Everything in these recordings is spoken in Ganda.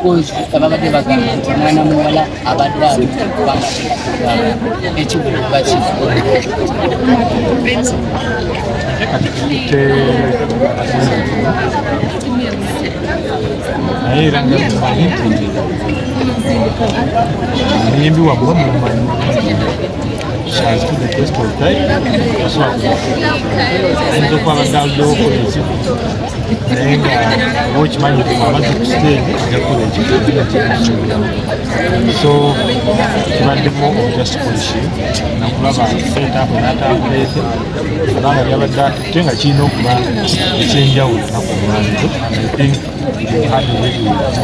Because babadde bagamba nti omwana muwala abadde aludde kubanga agenda ekivulu baki. Ate kati tukutte, naye era nga mumanyi nti omuyimbi wammwe mumanyi has to the test of time, asobola ayinza okuba abadde aluddewo okukola ekivu, naye nga oba okimanyi nti abadde ku stage ajja kukola ekivu kikusuubiramu. So kibaddemu just polishing nakulaba setup n'atambula ete, kubanga byabadde atutte nga kirina okuba ekyenjawulo olunaku olwaleero, and I think we had a very beautiful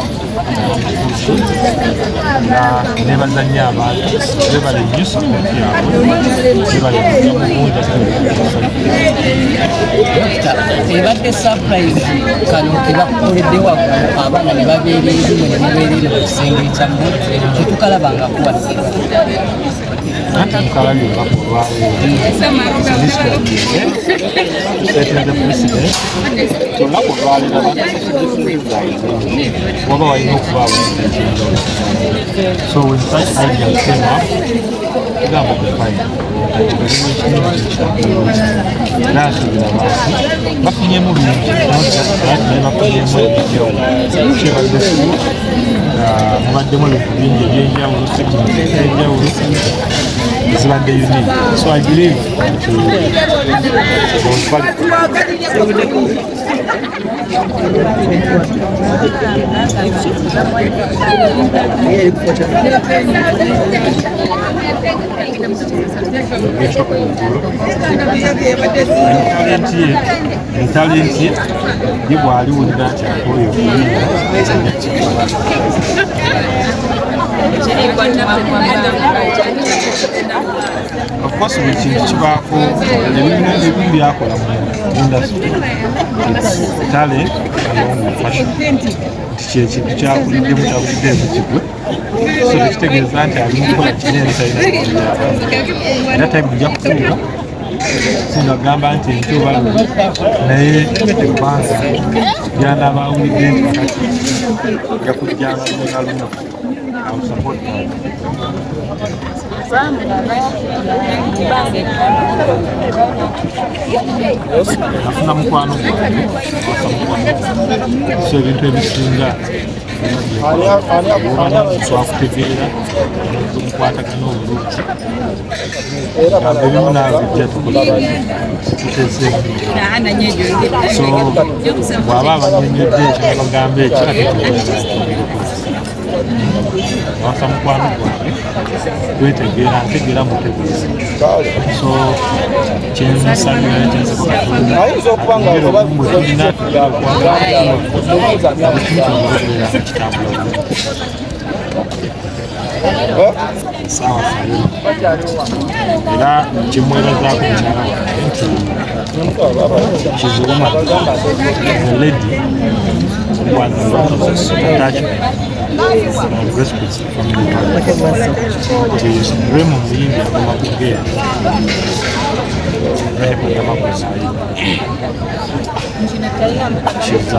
show. Era nebaza nnyo abantu, bebale nnyo support yaabwe, bebale mubungi. Dokita, ebadde surprise kano kebakukoledde waggulu, abaana ne babeera eri mwe ne mubeera eri mu kisenge kyammwe, tetukalabangako wadde. Anti mukalabye olunaku olwaleero, setting the precedent. Olunaku olwaleero abantu basasudde sente zaabwe, waba walina okubaawo ekintu ekyenjawulo. So when such ideas came up, tugamba okufine kakikolemu ekinene kyekitambula, era nsuubira abantu bafunyemu bingi, not just that, naye bafunyemu ebyenjawulo. Kyebadde school mubaddemu ebintu bingi ebyenjawulo, segments ez'enjawulo ezibadde unique. So I believe nti bali talent ye, talent ye ye bw'aliwulira nti akooye okuyimba, ajja kikola. Of course, buli kintu kibaako ebimu byakola mu industry. It's talent along with passion, nti kyekintu kyakuliddemu, kyakulidde kigwe. So tekitegeeza nti ali mukukola kinene talina, era time ejja kutuuka. Singa gamba nti enkya oba luli, naye ebbanga lyanaaba awulidde nti kakati ajja kujja lumu na lumu. I will support that. Nafuna mukwano gwange, wasa mukwano gwange, so ebintu ebisinga twakutegeera, mukwatagana obulungi, ebimu naawe bijja tukola tuteeseemu. So bw'aba abanyonyodde ekyo nabagamba ekyo, ate wasa mukwano gwange, twetegeera, ntegeera mutegeeza. So kyenmusabira, kyensaba Katonda, ongere obumu bwe tulina, tugere okwagala buli kimu kyongere okubeera nga kitambula bulungi. Saawa sayiro, era kyemwebazaako mukyala wange nti she's a woman, a lady who has a lot of attachment and respects the family values. Nti Rema omuyimbi agoma ku gate, Rehema agama ku side. She's a